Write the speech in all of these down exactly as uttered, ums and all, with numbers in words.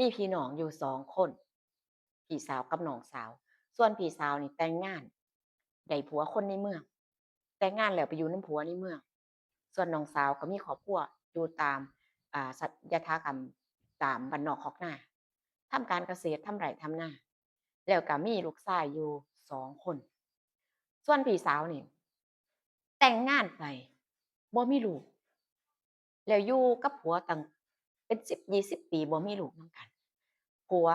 มีพี่น้องอยู่สองคน พี่สาวกับน้องสาว ส่วนพี่สาวนี่แต่งงาน ได้ผัวคนในเมือง แต่งงานแล้วไปอยู่นำผัวในเมือง ส่วนน้องสาวก็มีครอบครัวอยู่ตาม อ่า สัตยถากรรม ตามบ้านนอกคอกนา ทำการเกษตร ทำไร่ทำนา แล้วก็มีลูกชายอยู่สองคน ส่วนพี่สาวนี่ แต่งงานไป บ่มีลูก แล้วอยู่กับผัวตั้งเป็นสิบ ยี่สิบปี บ่มีลูกนำกัน ผัว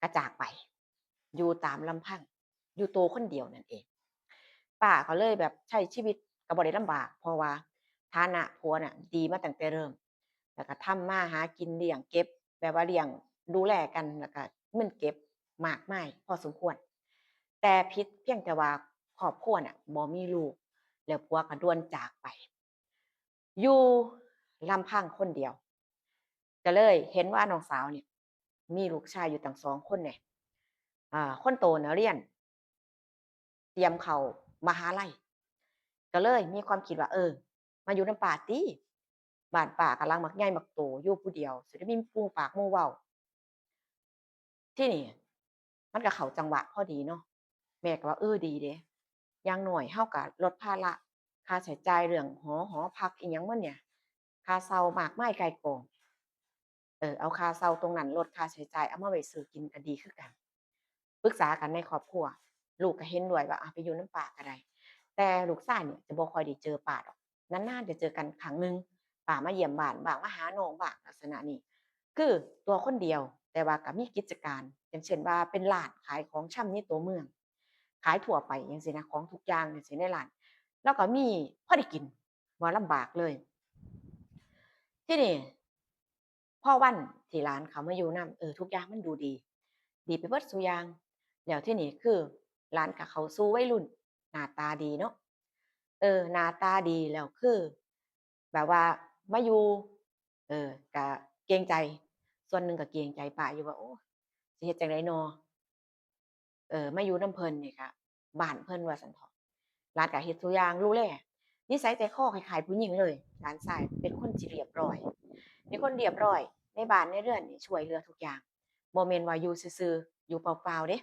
ก็จากไป อยู่ตามลำพัง อยู่โตคนเดียวนั่นเอง ป้าก็เลยแบบใช้ชีวิตก็บ่ได้ลำบาก เพราะว่าฐานะผัวน่ะดีมาตั้งแต่เริ่ม แล้วก็ทำมาหากินเลี้ยงเก็บ แบบว่าเลี้ยงดูแลกัน แล้วก็เงินเก็บมากมายพอสมควร แต่ผิดเพียงแต่ว่าครอบครัวน่ะบ่มีลูก แล้วผัวก็ด่วนจากไป อยู่ลำพังคนเดียว ก็เลยเห็นว่าน้องสาวเนี่ย มีลูกชายอยู่ตั้งสองคนแหน่ อ่า คนโตน่ะเรียน เตรียมเข้ามหาลัย ก็เลยมีความคิดว่า เออ มาอยู่นำป้าติ บ้านป้าก็หลังบักใหญ่บักโต อยู่ผู้เดียว สิได้มีหมู่ปากหมู่เว้า ทีนี้มันก็เข้าจังหวะพอดีเนาะ แม่ก็ว่า เออ ดีเด้ อย่างน้อยเฮาก็ลดภาระค่าใช้จ่ายเรื่องหอ หอพักอิหยังมันเนี่ย ค่าเช่ามากมายก่ายกอง เออ เอาค่าเช่าตรงนั้นลดค่าใช้จ่าย เอามาไว้ซื้อกินก็ดีคือกัน ปรึกษากันในครอบครัว ลูกก็เห็นด้วยว่า อ่ะ ไปอยู่นำป้าก็ได้ แต่ลูกชายเนี่ยจะบ่ค่อยได้เจอป้าดอก นานๆจะเจอกันครั้งหนึ่ง ป้ามาเยี่ยมบ้านบ้าง มาหาน้องบ้าง ลักษณะนี้ คือตัวคนเดียว แต่ว่าก็มีกิจการ อย่างเช่นว่าเป็นร้านขายของชำในตัวเมือง ขายทั่วไปจั่งซี้นะ ของทุกอย่างจั่งซี้ในร้าน แล้วก็มีพอได้กิน บ่ลำบากเลย ทีนี้ พอวันที่หลานเข้ามาอยู่นำ เออ ทุกอย่างมันดูดี ดีไปเบิดซุอย่าง แล้วทีนี้คือหลานก็เข้าสู่วัยรุ่น หน้าตาดีเนาะ เออ หน้าตาดีแล้วคือ แบบว่ามาอยู่ เออ ก็เกรงใจ ส่วนหนึ่งก็เกรงใจป้าอยู่ว่า โอ้ สิเฮ็ดจั่งใดน้อ เออ มาอยู่นำเพิ่นนี่ก็บ้านเพิ่นว่าซั้นเถาะ หลานก็เฮ็ดซุอย่าง ดูแล นิสัยใจคอคล้ายๆผู้หญิงเลย หลานชายเป็นคนที่เรียบร้อย เป็นคนเรียบร้อย ในบ้านในเรือนนี่ช่วยเหลือทุกอย่าง บ่แม่นว่าอยู่ซื่อๆ อยู่เปล่าๆเด้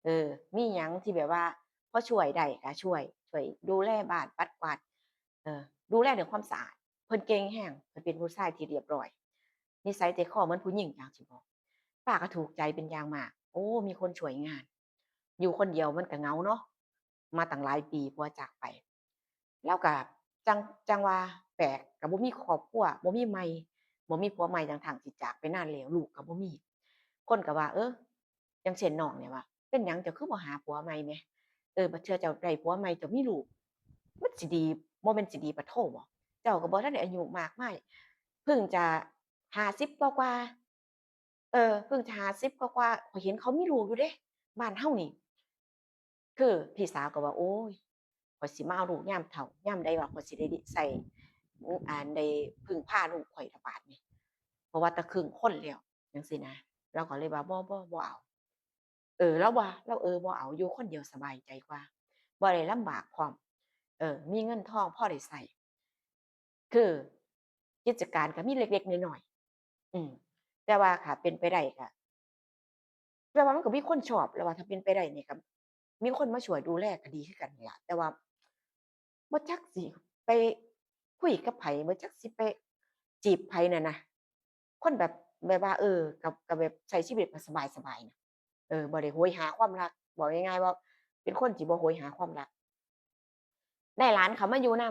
เออ มีหยังที่แบบว่าพอช่วยได้ก็ช่วย ช่วยดูแลบ้านปัดกวาด เออ ดูแลเรื่องความสะอาด เพิ่นเก่งแฮง เพิ่นเป็นผู้ชายที่เรียบร้อย นิสัยใจคอเหมือนผู้หญิงจั่งซี้บ่ ป้าก็ถูกใจเป็นอย่างมาก โอ้ มีคนช่วยงาน อยู่คนเดียวมันก็เหงาเนาะ มาตั้งหลายปีผัวจากไป ลาวก็จั่ง จั่งว่าแปลก ก็บ่มีครอบครัว บ่มีใหม่ บ่มีผัวใหม่ ทั้งๆที่จากไปนานแล้ว ลูกก็บ่มี คนก็ว่า เออ อย่างเช่นน้องเนี่ยว่า เป็นหยังเจ้าคือบ่หาผัวใหม่แหม เออ บัดเทื่อเจ้าได้ผัวใหม่ เจ้ามีลูก มันสิดี บ่แม่นสิดีปะโท้บ่ เจ้าก็บ่ทันได้อายุมากมาย เพิ่งจะห้าสิบกว่าๆ เออ เพิ่งจะห้าสิบกว่าๆ ข้อยเห็นเขามีลูกอยู่เด้ บ้านเฮานี่ คือพี่สาวก็ว่า โอ้ย ข้อยสิมาเอาลูกยามเฒ่า ยามใดว่าข้อยสิได้ใช้ อัน ได้พึ่งพาลูกข้อยละบาดนี้ เพราะว่าแต่ครึ่งคนแล้ว จั่งซี้นะ ลาวก็เลยว่า บ่ บ่ บ่เอา เออ ลาวว่า ลาว เออ บ่เอา อยู่คนเดียวสบายใจกว่า บ่ได้ลำบากพร้อม เออ มีเงินทองพอได้ใช้ คือกิจการก็มีเล็กๆน้อยๆ อืม แต่ว่าถ้าเป็นไปได้ก็ แต่ว่ามันก็มีคนชอบ แล้วว่าถ้าเป็นไปได้นี่ก็มีคนมาช่วยดูแลก็ดีคือกันนั่นล่ะ แต่ว่าบ่จักสิไปคุยกับไผ บ่จักสิไปจีบไผนั่นนะ คนแบบ แบบว่า เออ ก็ ก็แบบใช้ชีวิตแบบสบายๆนะ เออ บ่ได้โหยหาความรัก บอกง่ายๆว่าเป็นคนที่บ่โหยหาความรัก ได้หลานเข้ามาอยู่น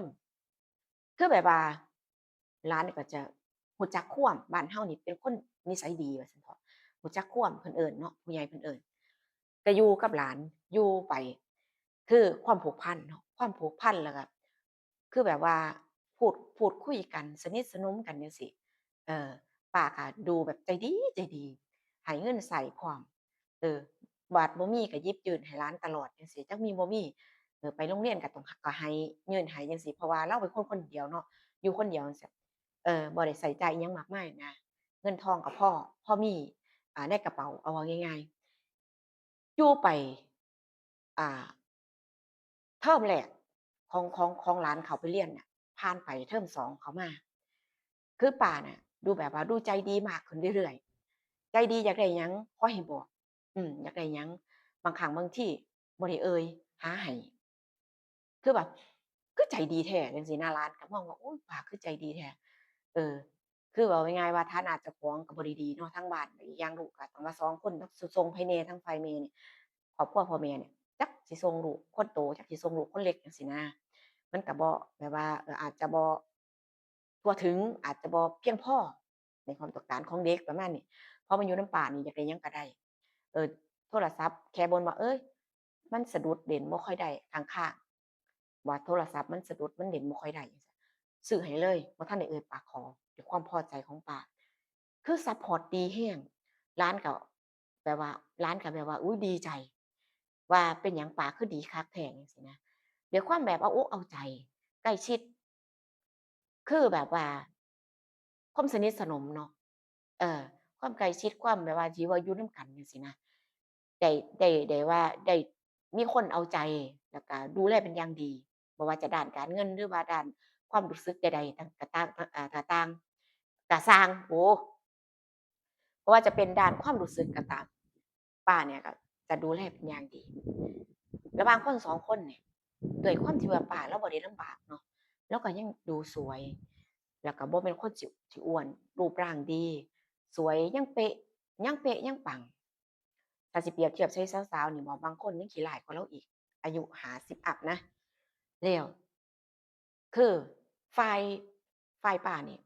ำ คือแบบว่า หลานนี่ก็จะรู้จักความ บ้านเฮานี่เป็นคนนิสัยดีว่าซั้นเถาะ รู้จักความ เพิ่นเอิ้นเนาะ ผู้ใหญ่เพิ่นเอิ้น ก็อยู่กับหลาน อยู่ไป คือความผูกพันเนาะ ความผูกพัน แล้วก็ คือแบบว่าพูด พูดคุยกัน สนิทสนมกันจั่งซี้ เออ ป้าก็ดูแบบใจดี ใจดี ให้เงินใช้พร้อม เออ บาทบ่มีก็หยิบยื่นให้หลานตลอดจั่งซี้ จักมีบ่มี เออ ไปโรงเรียนก็ต้อง ก็ให้ ยื่นให้จั่งซี้ เพราะว่าลาวเป็นคนคนเดียวเนาะ อยู่คนเดียวจั่งซี้ เออ บ่ได้ใช้จ่ายอิหยังมากมายนะ เงินทองก็พอ พอมี อ่า ในกระเป๋า เอาเว้าง่ายๆ อยู่ไป อ่า เทอมแรกของ ของ ของหลานเข้าไปเรียนน่ะ ผ่านไปเทอมสองเข้ามา คือป้าน่ะ ดูแบบว่าดูใจดีมากขึ้นเรื่อย ใจดีอยากได้หยังขอให้บอก อืม อยากได้หยัง บางครั้งบางทีบ่ได้เอ่ยหาให้ คือแบบ คือใจดีแท้จังซี้นะ หลานก็มองว่า โอ๊ย ป้าคือใจดีแท้ เออ คือเว้าง่ายๆว่าฐานะเจ้าของก็บ่ได้ดีเนาะ ทางบ้าน อีกอย่างลูกก็ต้องว่าสองคนเนาะ ส่งภายในทางฝ่ายแม่นี่ ครอบครัวพ่อแม่เนี่ย จักสิส่งลูกคนโต จักสิส่งลูกคนเล็กจังซี้นะ มันก็บ่ แบบว่า เอ่อ อาจจะบ่ ทั่วถึง อาจจะบ่เพียงพอในความต้องการของเด็กประมาณนี้ พอมาอยู่นำป้านี่อยากได้หยังก็ได้ เออ โทรศัพท์แค่บ่นว่า เอ้ย มันสะดุดเล่นบ่ค่อยได้ ค้างๆ ว่าโทรศัพท์มันสะดุด มันเล่นบ่ค่อยได้ ซื้อให้เลย บ่ทันได้เอ่ยปากขอ ด้วยความพอใจของป้า คือซัปพอร์ตดีแฮง หลานก็แบบว่า หลานก็แบบว่า อุ๊ย ดีใจ ว่าเป็นหยังป้าคือดีคักแท้จังซี้นะ ด้วยความแบบเอาอกเอาใจ ใกล้ชิด คือแบบว่า ความสนิทสนมเนาะ เออ ความใกล้ชิด ความแบบว่าที่ว่าอยู่นำกันจังซี้นะ ได้ ได้ ได้ว่าได้มีคนเอาใจ แล้วก็ดูแลเป็นอย่างดี บ่ว่าจะด้านการเงิน หรือว่าด้านความรู้สึกใดๆ ต่าง ก็ต่าง อ่า ก็ต่าง ก็ซ่าง โอ้ บ่ว่าจะเป็นด้านความรู้สึกก็ตาม ป้าเนี่ยก็จะดูแลเป็นอย่างดี ระหว่างคนสองคนเนี่ย ด้วยความที่ว่าป้าลาวบ่ได้ลำบากเนาะ ลาวก็ยังดูสวย แล้วก็บ่แม่นคนสิ สิอ้วน รูปร่างดี สวย ยังเป๊ะ ยังเป๊ะ ยังปัง ถ้าสิเปรียบเทียบใส่สาวๆ นี่บ่ บางคนยังขี้ร้ายกว่าลาวอีก อายุห้าสิบอัปนะ แล้ว คือฝ่าย ฝ่ายป้านี่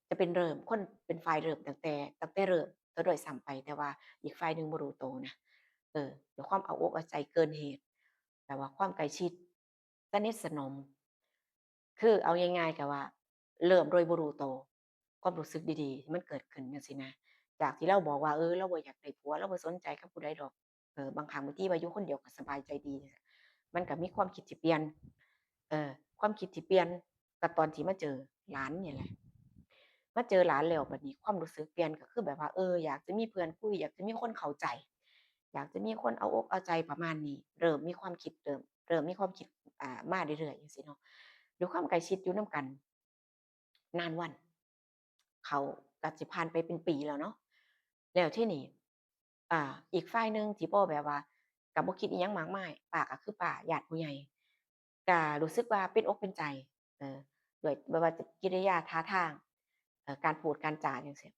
จะเป็นเริ่ม คนเป็นฝ่ายเริ่มตั้งแต่ ตั้งแต่เริ่มซะด้วยซ้ำไป แต่ว่าอีกฝ่ายหนึ่งบ่รู้โตนะ เออ ด้วยความเอาอกเอาใจเกินเหตุ แบบว่าความใกล้ชิด สนิทสนม คือเอาง่ายๆ ก็ว่า เริ่มโดยบ่รู้โต ความรู้สึกดีๆ ที่มันเกิดขึ้นจังซี้นะ จากที่ลาวบอกว่า เออ ลาวบ่อยากได้ผัว ลาวบ่สนใจกับผู้ใดดอก เออ บางครั้งบางทีว่าอยู่คนเดียวก็สบายใจดี มันก็มีความคิดที่เปลี่ยน เออ ความคิดที่เปลี่ยน ก็ตอนที่มาเจอหลานนี่แหละ มาเจอหลานแล้วบัดนี้ความรู้สึกเปลี่ยน ก็คือแบบว่า เออ อยากจะมีเพื่อนคุย อยากจะมีคนเข้าใจ อยากจะมีคนเอาอกเอาใจประมาณนี้ เริ่มมีความคิด เริ่ม เริ่มมีความคิด อ่า มาเรื่อยๆ จังซี้เนาะ ด้วยความใกล้ชิดอยู่นำกัน นานวัน เขาก็สิผ่านไปเป็นปีแล้วเนาะ แล้วทีนี้ อ่า อีกฝ่ายหนึ่งที่บ่แบบว่า ก็บ่คิดอิหยังมากมาย ป้าก็คือป้า ญาติผู้ใหญ่ ก็รู้สึกว่าเป็นอกเป็นใจ เออ ด้วย บ่ว่าจะกิริยาท่าทาง เอ่อ การพูดการจาจังซี้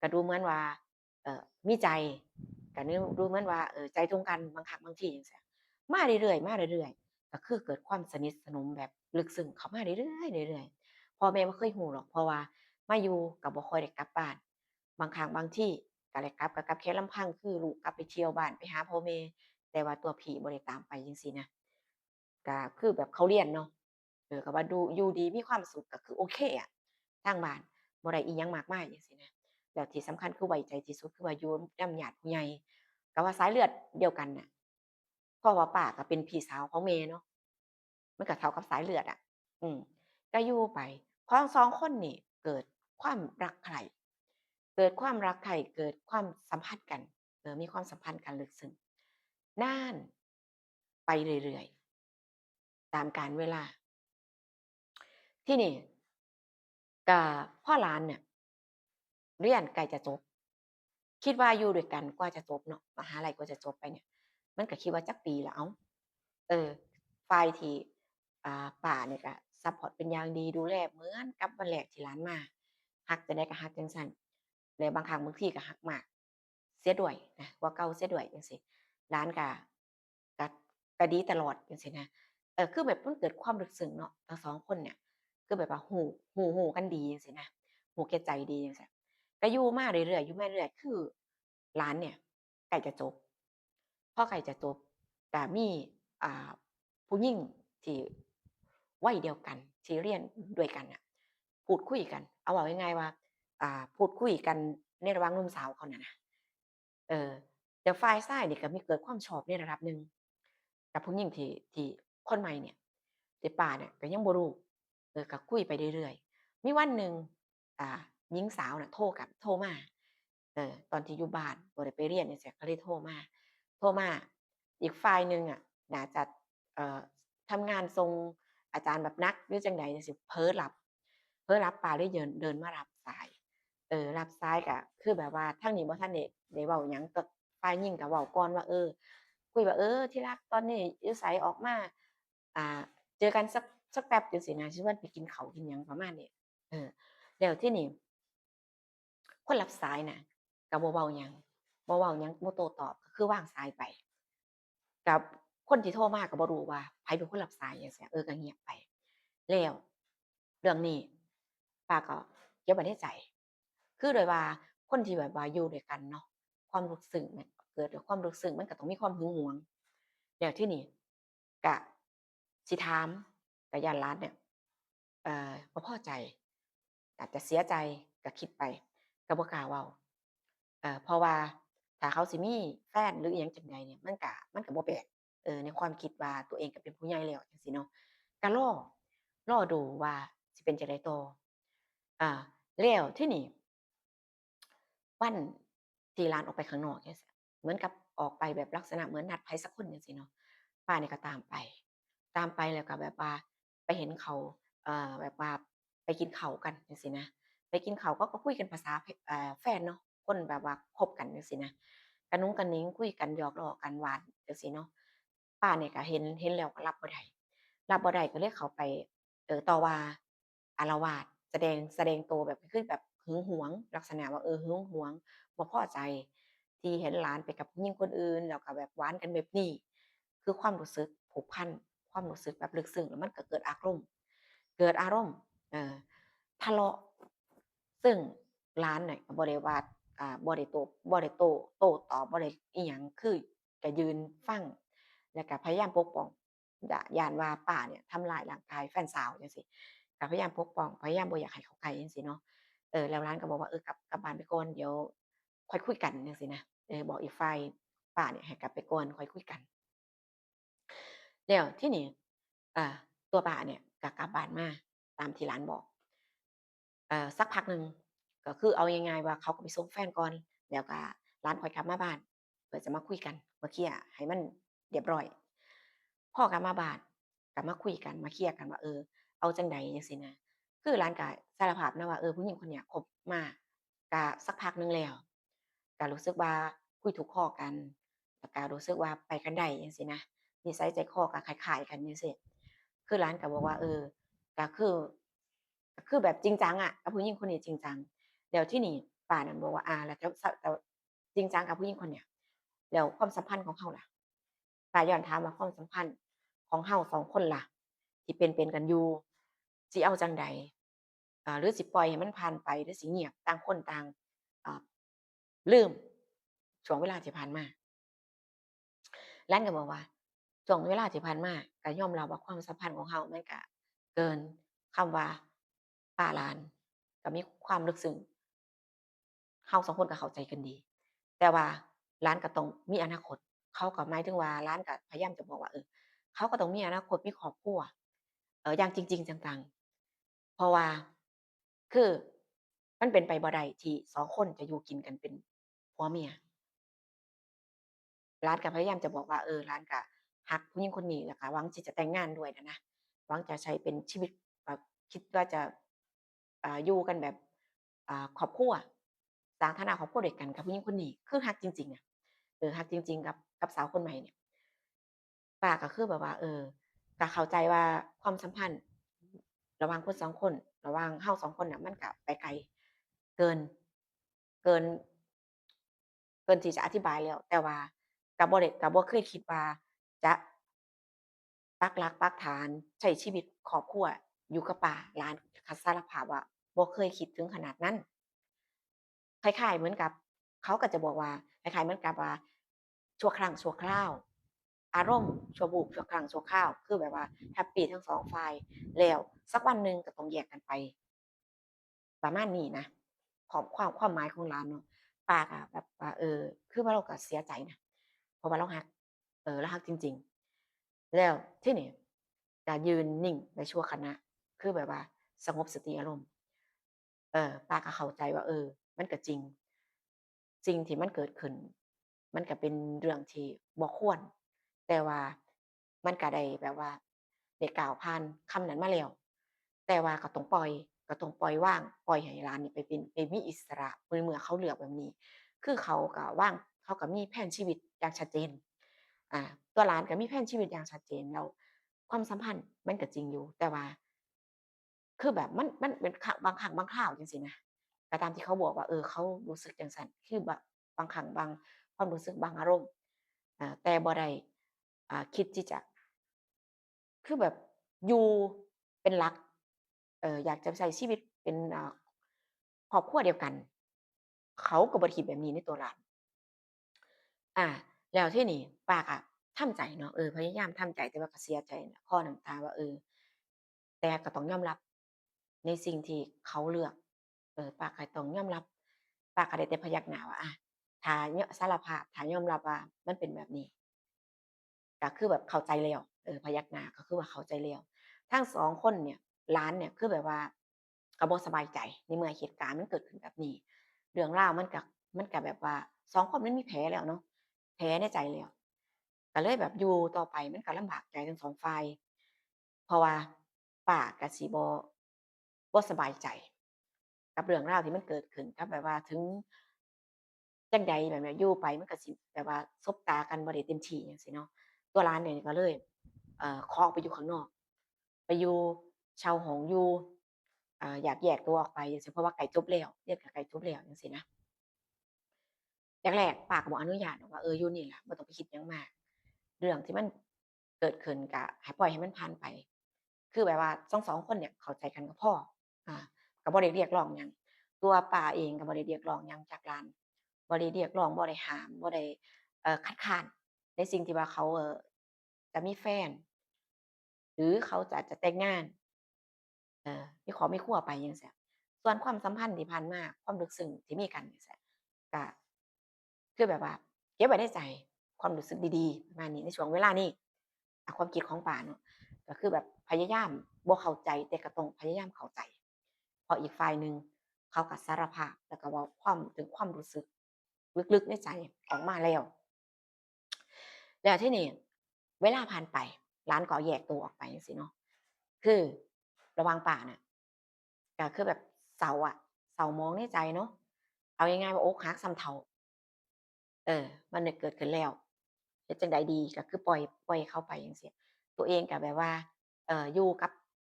ก็ดูเหมือนว่า เอ่อ มีใจ ก็ดู ดูเหมือนว่า เอ่อ ใจตรงกันบางครั้งบางทีจังซี้ มาเรื่อยๆ มาเรื่อยๆ ก็คือเกิดความสนิทสนมแบบลึกซึ้งเข้ามาเรื่อยๆ เรื่อยๆ พ่อแม่บ่เคยรู้หรอก เพราะว่ามาอยู่ก็บ่ค่อยได้กลับบ้าน บางครั้งบางทีก็ได้กลับ ก็กลับแค่ลำพัง คือลูกกลับไปเที่ยวบ้าน ไปหาพ่อแม่ แต่ว่าตัวพี่บ่ได้ตามไปจังซี้นะ ก็คือแบบเขาเรียนเนาะ เออ ก็ว่าดู อยู่ดีมีความสุข ก็คือโอเคอะ ทางบ้าน บ่ได้อิหยังมากมายจังซี้นะ แล้วที่สำคัญคือไว้ใจที่สุด คือว่าอยู่นำญาติผู้ใหญ่ ก็ว่าสายเลือดเดียวกันน่ะ เพราะว่าป้าก็เป็นพี่สาวของแม่เนาะ มันก็เท่ากับสายเลือดอะ อืม ก็อยู่ไป ของสองคนนี่เกิดความรักใคร่ เกิดความรักใคร่ เกิดความสัมพันธ์กัน เออ มีความสัมพันธ์กันลึกซึ้ง นาน ไปเรื่อยๆ ตามกาลเวลา ทีนี้ ก็พอหลานเนี่ย เรียนใกล้จะจบ คิดว่าอยู่ด้วยกันกว่าจะจบเนาะ มหาลัยกว่าจะจบไปเนี่ย มันก็คิดว่าจักปีละ เอ้า เออ ฝ่ายที่ อ่า ป้าเนี่ยก็ซัปพอร์ตเป็นอย่างดี ดูแลเหมือนกับวันแรกที่หลานมา ฮักจั่งใดก็ฮักจั่งซั้น และบางครั้งบางทีก็ฮักมากเสียด้วยนะ กว่าเก่าเสียด้วยจังซี้ หลานก็ ก็ ก็ดีตลอดจังซี้นะ เออ คือแบบมันเกิดความลึกซึ้งเนาะ ทั้งสองคนเนี่ย คือแบบว่ารู้ รู้ รู้กันดีจังซี้นะ รู้แก่ใจดีจังซี้ ก็อยู่มาเรื่อยๆ อยู่มาเรื่อยๆ คือหลานเนี่ยใกล้จะจบ พอใกล้จะจบ ก็มี อ่า ผู้หญิงที่วัยเดียวกัน ที่เรียนด้วยกันน่ะ พูดคุยกัน เอาเว้าง่ายๆ ว่า อ่า พูดคุยกันในระหว่างหนุ่มสาวเขานั่นน่ะ เออ แต่ฝ่ายชายนี่ก็มีเกิดความชอบในระดับหนึ่ง กับผู้หญิงที่ ที่คนใหม่เนี่ย แต่ป้าเนี่ยก็ยังบ่รู้ เออ ก็คุยไปเรื่อยๆ มีวันหนึ่ง อ่า หญิงสาวน่ะโทรกลับ โทรมา เออ ตอนที่อยู่บ้านบ่ได้ไปเรียนจังซี้ ก็เลยโทรมา โทรมา อีกฝ่ายหนึ่งอะ น่าจะ เอ่อ ทำงานส่งอาจารย์แบบหนักหรือจั่งใดจังซี้ เผลอหลับ เผลอหลับ ป้าเลยเดิน เดินมารับสาย เออ รับสายก็คือแบบว่าทางนี้บ่ทันได้ ได้เว้าหยัง ก็ฝ่ายหญิงก็เว้าก่อนว่า เออ คุยว่า เออ ที่รัก ตอนนี้อยู่ไส ออกมา อ่า เจอกันสัก สักแป๊บจั่งซี้นะ สิชวนไปกินข้าวกินหยัง ประมาณนี้ เออ แล้วทีนี้ คนรับสายน่ะ ก็บ่เว้าหยัง บ่เว้าหยัง บ่โต้ตอบ ก็คือวางสายไป กับคนที่โทรมาก็บ่รู้ว่าไผเป็นคนรับสายจั่งซี้ เออ ก็เงียบไป แล้วเรื่องนี้ป้าก็เก็บไว้ในใจ คือโดยว่าคนที่แบบว่าอยู่ด้วยกันเนาะ ความลึกซึ้งมันเกิดจากความลึกซึ้ง มันก็ต้องมีความหึงหวง แล้วทีนี้ก็สิถาม ก็ย้านหลานเนี่ย เอ่อ บ่พอใจ อาจจะเสียใจ ก็คิดไป ก็บ่กล้าเว้า เอ่อ เพราะว่าถ้าเขาสิมีแฟนหรืออิหยังจั่งใดเนี่ย มันก็ มันก็บ่แปลก เออ ในความคิดว่าตัวเองก็เป็นผู้ใหญ่แล้วจั่งซี้เนาะ ก็รอ รอดูว่าสิเป็นจั่งใดต่อ อ่า แล้วทีนี้ วันที่หลานออกไปข้างนอกจั่งซี้ เหมือนกับออกไปแบบลักษณะเหมือนนัดไผสักคนจั่งซี้เนาะ ป้านี่ก็ตามไป ตามไปแล้วก็แบบว่าไปเห็นเขา เอ่อ แบบว่าไปกินข้าวกันจั่งซี้นะ ไปกินข้าวก็ ก็คุยกันภาษา เอ่อ แฟนเนาะ คนแบบว่าคบกันจั่งซี้นะ กะหนุงกะหนิง คุยกัน หยอกล้อกัน หวานจั่งซี้เนาะ ป้านี่ก็เห็น เห็นแล้วก็รับบ่ได้ รับบ่ได้ก็เลยเข้าไป เอ่อ ต่อว่า อาละวาด แสดง แสดงตัวแบบ คือแบบหึงหวง ลักษณะว่า เออ หึงหวง บ่พอใจที่เห็นหลานไปกับผู้หญิงคนอื่น แล้วก็แบบหวานกันแบบนี้ คือความรู้สึกผูกพัน ความรู้สึกแบบลึกซึ้ง แล้วมันก็เกิดอารมณ์ เกิดอารมณ์ เอ่อ ทะเลาะ ซึ่งหลานน่ะก็บ่ได้ว่า อ่า บ่ได้โต้ บ่ได้โต้ โต้ตอบ บ่ได้อิหยัง คือก็ยืนฟัง แล้วก็พยายามปกป้อง ย่า- ย้านว่าป้าเนี่ยทำร้ายร่างกายแฟนสาวจั่งซี้ ก็พยายามปกป้อง พยายามบ่อยากให้เข้าใกล้จั่งซี้เนาะ เออ แล้วหลานก็บอกว่า เออ กลับ กลับบ้านไปก่อน เดี๋ยวค่อยคุยกันจั่งซี้นะ เออ บอกอีกฝ่าย ป้าเนี่ยให้กลับไปก่อน ค่อยคุยกัน แล้วทีนี้ อ่า ตัวป้าเนี่ยก็กลับบ้านมาตามที่หลานบอก เอ่อ สักพักหนึ่ง ก็คือเอาง่ายๆว่าเขาก็ไปส่งแฟนก่อน แล้วก็หลานค่อยกลับมาบ้าน เพื่อจะมาคุยกัน มาเคลียร์ให้มันเรียบร้อย พอกลับมาบ้าน ก็มาคุยกัน มาเคลียร์กันว่า เออ เอาจั่งใดจั่งซี้นะ คือหลานก็สารภาพนะว่า เออ ผู้หญิงคนเนี้ยคบมาก็สักพักหนึ่งแล้ว ก็รู้สึกว่าคุยถูกคอกัน แล้วก็รู้สึกว่าไปกันได้จั่งซี้นะ นิสัยใจคอก็คล้ายๆกันจั่งซี้ คือหลานก็บอกว่า เออ ก็คือ ก็คือแบบจริงจังอะ กับผู้หญิงคนนี้จริงจัง แล้วทีนี้ป้านั่นบอกว่า อ่า แล้วเจ้า เจ้า เจ้าจริงจังกับผู้หญิงคนเนี้ย แล้วความสัมพันธ์ของเฮาล่ะ ป้าย้อนถามว่าความสัมพันธ์ของเฮาสองคนล่ะ ที่เป็น เป็นกันอยู่ สิเอาจั่งใด อ่า หรือสิปล่อยให้มันผ่านไป หรือสิเงียบ ต่างคนต่าง อ่า ลืมช่วงเวลาที่ผ่านมา หลานก็บอกว่า ช่วงเวลาที่ผ่านมาก็ยอมรับว่าความสัมพันธ์ของเฮามันก็เกินคำว่าป้าหลาน ก็มีความลึกซึ้ง เฮาสองคนก็เข้าใจกันดี แต่ว่าหลานก็ต้องมีอนาคต เขาก็หมายถึงว่าหลานก็พยายามจะบอกว่า เออ เขาก็ต้องมีอนาคต มีครอบครัว เอ่อ อย่างจริงๆ จังๆ เพราะว่า คือมันเป็นไปบ่ได้ที่สองคนจะอยู่กินกันเป็นผัวเมีย หลานก็พยายามจะบอกว่า เออ หลานก็ฮักผู้หญิงคนนี้ แล้วก็หวังที่จะแต่งงานด้วยน่ะนะ หวังจะใช้เป็นชีวิต แบบคิดว่าจะ อ่า อยู่กันแบบ อ่า ครอบครัว สร้างฐานะครอบครัวด้วยกันกับผู้หญิงคนนี้ คือฮักจริงๆ อะ เออ ฮักจริงๆ กับ กับสาวคนใหม่เนี่ย ป้าก็คือแบบว่า เออ ก็เข้าใจว่าความสัมพันธ์ระหว่างคนสองคน ระหว่างเฮาสองคนน่ะ มันก็ไปไกลเกิน เกิน เกินที่จะอธิบายแล้ว แต่ว่าก็บ่ได้ ก็บ่เคยคิดว่าจะปักหลักปักฐานใช้ชีวิตครอบครัวอยู่กับป้าหลาน ก็สารภาพว่าบ่เคยคิดถึงขนาดนั้น คล้ายๆ เหมือนกับ เขาก็จะบอกว่า คล้ายๆ เหมือนกับว่า ชั่วครั้งชั่วคราว อารมณ์ชั่ววูบชั่วครั้งชั่วคราว คือแบบว่าแฮปปีทั้งสองฝ่าย แล้วสักวันหนึ่งก็ต้องแยกกันไป ประมาณนี้นะ ความ ความ ความหมายของหลานเนาะ ป้าก็แบบว่า เออ คือว่าเราก็เสียใจนะ เพราะว่าเราฮัก เออ เราฮักจริงๆ แล้วทีนี้ก็ยืนนิ่งไปชั่วขณะ คือแบบว่าสงบสติอารมณ์ เออ ป้าก็เข้าใจว่า เออ มันก็จริง สิ่งที่มันเกิดขึ้น มันก็เป็นเรื่องที่บ่ควร แต่ว่ามันก็ได้แบบว่าได้ก้าวผ่านคำนั้นมาแล้ว แต่ว่าก็ต้องปล่อย ก็ต้องปล่อยวาง ปล่อยให้หลานนี่ไปเป็น ไปมีอิสระ เมื่อ เมื่อเขาเลือกแบบนี้ คือเขาก็วาง เขาก็มีแผนชีวิตอย่างชัดเจน อ่า ตัวหลานก็มีแผนชีวิตอย่างชัดเจน แล้วความสัมพันธ์มันก็จริงอยู่ แต่ว่า คือแบบมัน มันเป็นครั้ง บางครั้งบางคราวจั่งซี้นะ ก็ตามที่เขาบอกว่า เออ เขารู้สึกจั่งซั้น คือแบบ บางครั้งบางความรู้สึก บางอารมณ์ อ่า แต่บ่ได้ อ่า คิดที่จะ คือแบบอยู่เป็นหลัก เอ่อ อยากจะใช้ชีวิตเป็น อ่า ครอบครัวเดียวกัน เขาก็บ่ได้คิดแบบนี้ในตัวหลาน อ่า แล้วทีนี้ป้าก็ทำใจเนาะ เออ พยายามทำใจ แต่ว่าก็เสียใจนะ คลอน้ำตาว่า เออ แต่ก็ต้องยอมรับในสิ่งที่เขาเลือก เออ ป้าก็ต้องยอมรับ ป้าก็ได้แต่พยักหน้าว่า อ่ะ ถ้า สารภาพ ถ้ายอมรับว่ามันเป็นแบบนี้ ก็คือแบบเข้าใจแล้ว เออ พยักหน้า ก็คือว่าเข้าใจแล้ว ทั้งสองคนเนี่ย หลานเนี่ย คือแบบว่า ก็บ่สบายใจ ในเมื่อเหตุการณ์มันเกิดขึ้นแบบนี้ เรื่องราวมันก็ มันก็แบบว่า สองคนมันมีแผลแล้วเนาะ แผลในใจแล้ว ก็เลยแบบอยู่ต่อไปมันก็ลำบากใจทั้งสองฝ่าย เพราะว่าป้าก็สิบ่ บ่สบายใจ กับเรื่องราวที่มันเกิดขึ้น กับแบบว่าถึงจั่งใดแบบเนี้ย อยู่ไปมันก็สิแบบว่าสบตากันบ่ได้เต็มที่จั่งซี้เนาะ ตัวหลานเนี่ยก็เลย เอ่อ ขอออกไปอยู่ข้างนอก ไปอยู่เช่าห้องอยู่ อ่า อยากแยกตัวออกไปจั่งซี้ เพราะว่าใกล้จบแล้ว เรียนก็ใกล้จบแล้วจั่งซี้นะ แรกๆ ป้าก็บ่อนุญาตดอกว่า เออ อยู่นี่ล่ะ บ่ต้องไปคิดหยังมาก เรื่องที่มันเกิดขึ้นก็ให้ปล่อยให้มันผ่านไป คือแบบว่าทั้งสองคนเนี่ยเข้าใจกันก็พอ อ่า ก็บ่ได้เรียกร้องหยัง ตัวป้าเองก็บ่ได้เรียกร้องหยังจากหลาน บ่ได้เรียกร้อง บ่ได้ห้าม บ่ได้ เอ่อ คัดค้านในสิ่งที่ว่าเขา เอ่อ จะมีแฟน หรือเขาจะ จะแต่งงาน เอ่อ มีครอบมีครัวไปจั่งซี้ ส่วนความสัมพันธ์ที่ผ่านมา ความลึกซึ้งที่มีกันจั่งซี้ ก็ คือแบบว่าเก็บไว้ในใจ ความรู้สึกดีๆ ประมาณนี้ ในช่วงเวลานี้ อ่ะ ความคิดของป้าเนาะ ก็คือแบบพยายามบ่เข้าใจ แต่ก็ต้องพยายามเข้าใจ เพราะอีกฝ่ายหนึ่งเขาก็สารภาพ แล้วก็เว้าความ ถึงความรู้สึกลึกๆ ในใจออกมาแล้ว แล้วทีนี้เวลาผ่านไป หลานก็แยกตัวออกไปจั่งซี้เนาะ คือระหว่างป้าน่ะ ก็คือแบบเศร้าอะ เศร้าหมองในใจเนาะ เอาง่ายๆ ว่าอกหักซ้ำเฒ่า เออ มันได้เกิดขึ้นแล้ว เฮ็ดจั่งใดดี ก็คือปล่อย ปล่อยเขาไปจั่งซี้ ตัวเองก็แบบว่า เอ่อ อยู่กับ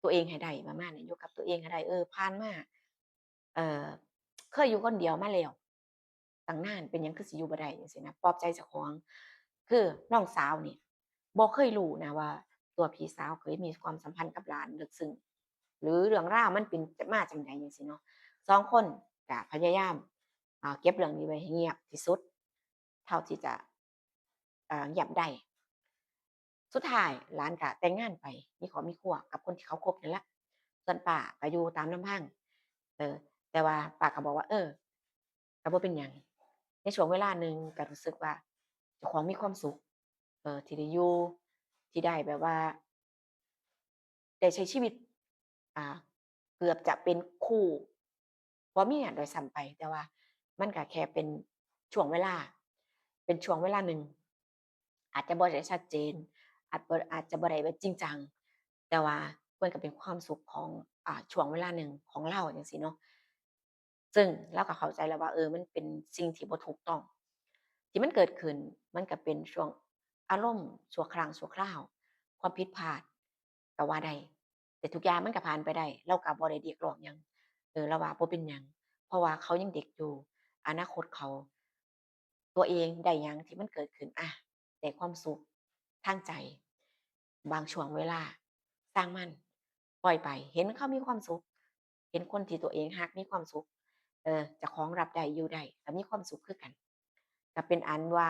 ตัวเองให้ได้ ประมาณนี้ อยู่กับตัวเองให้ได้ เออ ผ่านมา เอ่อ เคยอยู่คนเดียวมาแล้วตั้งนาน เป็นหยังคือสิอยู่บ่ได้จั่งซี้นะ ปลอบใจเจ้าของ คือน้องสาวนี่บ่เคยรู้นะว่าตัวพี่สาวเคยมีความสัมพันธ์กับหลานลึกซึ้ง หรือเรื่องราวมันเป็นมาจั่งใดจั่งซี้เนาะ สองคนก็พยายาม อ่า เก็บเรื่องนี้ไว้ให้เงียบที่สุด เท่าที่จะ อ่า เงียบได้ สุดท้ายหลานก็แต่งงานไป มีครอบมีครัวกับคนที่เขาคบนั่นแหละ ส่วนป้าก็อยู่ตามลำพัง เออ แต่ว่าป้าก็บอกว่า เออ ก็บ่เป็นหยัง ในช่วงเวลาหนึ่งก็รู้สึกว่าเจ้าของมีความสุข เออ ที่ได้อยู่ ที่ได้แบบว่า ได้ใช้ชีวิต อ่า เกือบจะเป็นคู่ผัวเมียด้วยซ้ำไป แต่ว่ามันก็แค่เป็นช่วงเวลา เป็นช่วงเวลาหนึ่ง อาจจะบ่ได้ชัดเจน อาจบ่ อาจจะบ่ได้แบบจริงจัง แต่ว่ามันก็เป็นความสุขของ อ่า ช่วงเวลาหนึ่งของลาวจั่งซี้เนาะ ซึ่งลาวก็เข้าใจแล้วว่า เออ มันเป็นสิ่งที่บ่ถูกต้อง ที่มันเกิดขึ้น มันก็เป็นช่วงอารมณ์ชั่วครั้งชั่วคราว ความผิดพลาดก็ว่าได้ แต่ทุกอย่างมันก็ผ่านไปได้ ลาวก็บ่ได้เรียกร้องหยัง เออ ลาวว่าบ่เป็นหยัง เพราะว่าเขายังเด็กอยู่ อนาคตเขา ตัวเองได้หยังที่มันเกิดขึ้น อ่ะ ได้ความสุขทางใจ บางช่วงเวลา ซ่างมัน ปล่อยไป เห็นเขามีความสุข เห็นคนที่ตัวเองฮักมีความสุข เออ เจ้าของรับได้ อยู่ได้ ก็มีความสุขคือกัน ก็เป็นอันว่า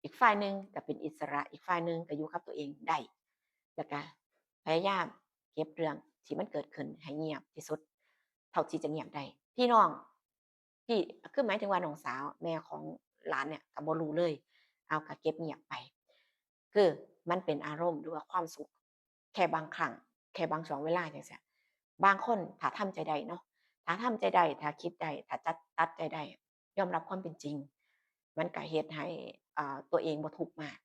อีกฝ่ายหนึ่งก็เป็นอิสระ อีกฝ่ายหนึ่งก็อยู่กับตัวเองได้ แล้วก็พยายามเก็บเรื่องที่มันเกิดขึ้นให้เงียบที่สุด เท่าที่จะเงียบได้ พี่น้อง พี่ คือหมายถึงว่าน้องสาว แม่ของหลานเนี่ยก็บ่รู้เลย เอาก็เก็บเงียบไป คือมันเป็นอารมณ์หรือว่าความสุข แค่บางครั้ง แค่บางช่วงเวลาจั่งซี้ บางคนถ้าทำใจได้เนาะ ถ้าทำใจได้ ถ้าคิดได้ ถ้าจัด ตัดใจได้ ยอมรับความเป็นจริง มันก็เฮ็ดให้ อ่า ตัวเองบ่ทุกข์มาก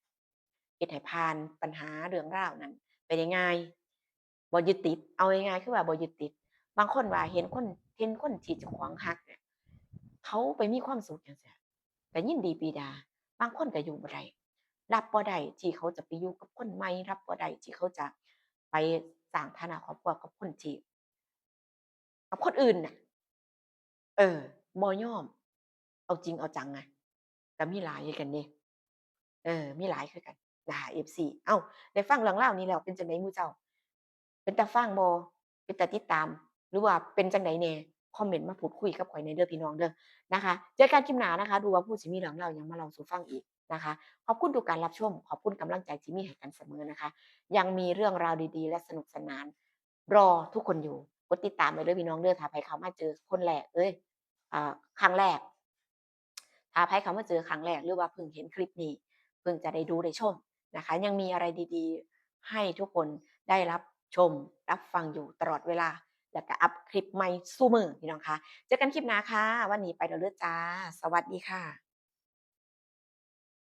เฮ็ดให้ผ่านปัญหาเรื่องราวนั้นไปได้ง่าย บ่ยึดติด เอาง่ายๆ คือว่าบ่ยึดติด บางคนว่าเห็นคน เห็นคนที่เจ้าของฮักเนี่ย เขาไปมีความสุขจั่งซี้ ก็ยินดีปรีดา บางคนก็อยู่บ่ได้ รับบ่ได้ที่เขาจะไปอยู่กับคนใหม่ รับบ่ได้ที่เขาจะไปสร้างฐานะครอบครัวกับคนที่ กับคนอื่นน่ะ เออ บ่ยอม เอาจริงเอาจังอะ ก็มีหลายคือกันเด้ เออ มีหลายคือกันนะคะ เอฟซี เอ้า ได้ฟังเรื่องราวนี้แล้วเป็นจั่งใดหมู่เจ้า เป็นตาฟังบ่ เป็นตาติดตาม หรือว่าเป็นจั่งใดแน่ คอมเมนต์มาพูดคุยกับข้อยแน่เด้อพี่น้องเด้อ นะคะ เจอกันคลิปหน้านะคะ ดูว่าผู้สิมีเรื่องราวหยังมาเล่าสู่ฟังอีกนะคะ ขอบคุณทุกการรับชม ขอบคุณกำลังใจที่มีให้กันเสมอนะคะ ยังมีเรื่องราวดีๆ และสนุกสนาน รอทุกคนอยู่ กดติดตามไว้เด้อพี่น้องเด้อ ถ้าไผเข้ามาเจอคนแรก เอ้ย อ่า ครั้งแรก ถ้าไผเข้ามาเจอครั้งแรก หรือว่าเพิ่งเห็นคลิปนี้ เพิ่งจะได้ดูได้ชมนะคะ ยังมีอะไรดีๆ ให้ทุกคนได้รับชมรับฟังอยู่ตลอดเวลา แล้วก็อัปคลิปใหม่ซุมื้อพี่น้องคะ เจอกันคลิปหน้าค่ะ วันนี้ไปแล้วเด้อจ้า สวัสดีค่ะ